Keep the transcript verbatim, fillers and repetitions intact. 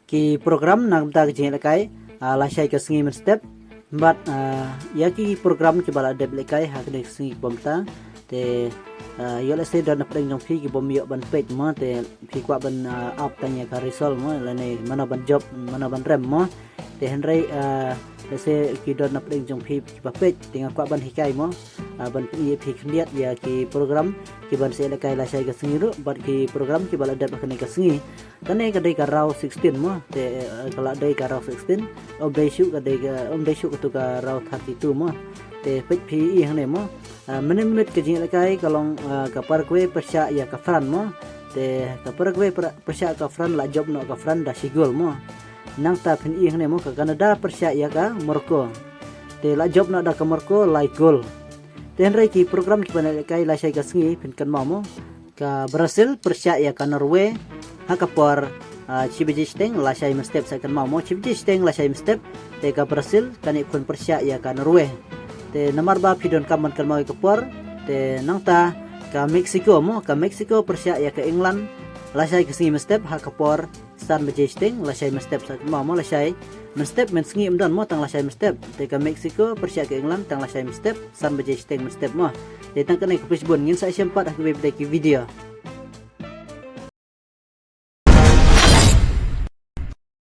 Ki program na ka bynta ka jingïalehkai, ah, lashai ka sngi mynstep. Bad, ah, ïa ki program kiba la dep lehkai ha kane ka sngi kaba mynta. Te, ah, ïoh lehse don na pdeng jong phi kibym ïoh ban peit mo, te phi kwah ban, ah, ap tang ïa ka result mo, lane mano ban jop, mano ban rem mo. Te hynrei, ah, lehse ki don na pdeng jong phi kiba peit, te nga kwah ban hikai mo. Ah, ban pyni ïa phi khyndiat ïa ki program kiban sa ïalehkai lashai ka sngi ruh, bad ki program kiba la dep ha kane ka sngi. Kane ka dei ka round sixteen mo, te, eh, ka la dei ka round sixteen. Ym dei shuh ka dei ka, ym dei shuh katu ka round thirty-two mo. Te peit phi ïa hangne mo. Ah, mynne mynmiet ka jingïalehkai ka long, ah, ka Paraguay pyrshah ïa ka France mo. Te ka Paraguay pyr-, pyrshah ka France la jop noh ka France da shi gol mo. Nangta phin ïa hangne mo ka Canada pyrshah ïa ka Morocco. Te la jop noh da ka Morocco lai gol. Te hynrei ki program kiban ïalehkai lashai ka sngi phin kynmaw mo. Ka Brazil pyrshah ïa ka Norway ha ka por, ah, shi baje shiteng lashai mynstep, sa kynmaw mo, shi baje shiteng lashai mynstep. Te ka Brazil kan ïakhun pyrshah ïa ka Norway. Te namar ba phi donkam ban kynmaw ïa ka por, te nangta ka Mexico mo, ka Mexico pyrshah ïa ka England lashai ka sngi mynstep ha ka por san baje shiteng lashai mynstep, sa kynmaw mo, lashai mynstep, mynsngi ym don mo, tang lashai mynstep. Te ka Mexico pyrshah ka England tang lashai mynstep, san baje shiteng mynstep mo. Te tang kane ka phi sbun, ngin sa ïashem pat ha kiwei pat ki video.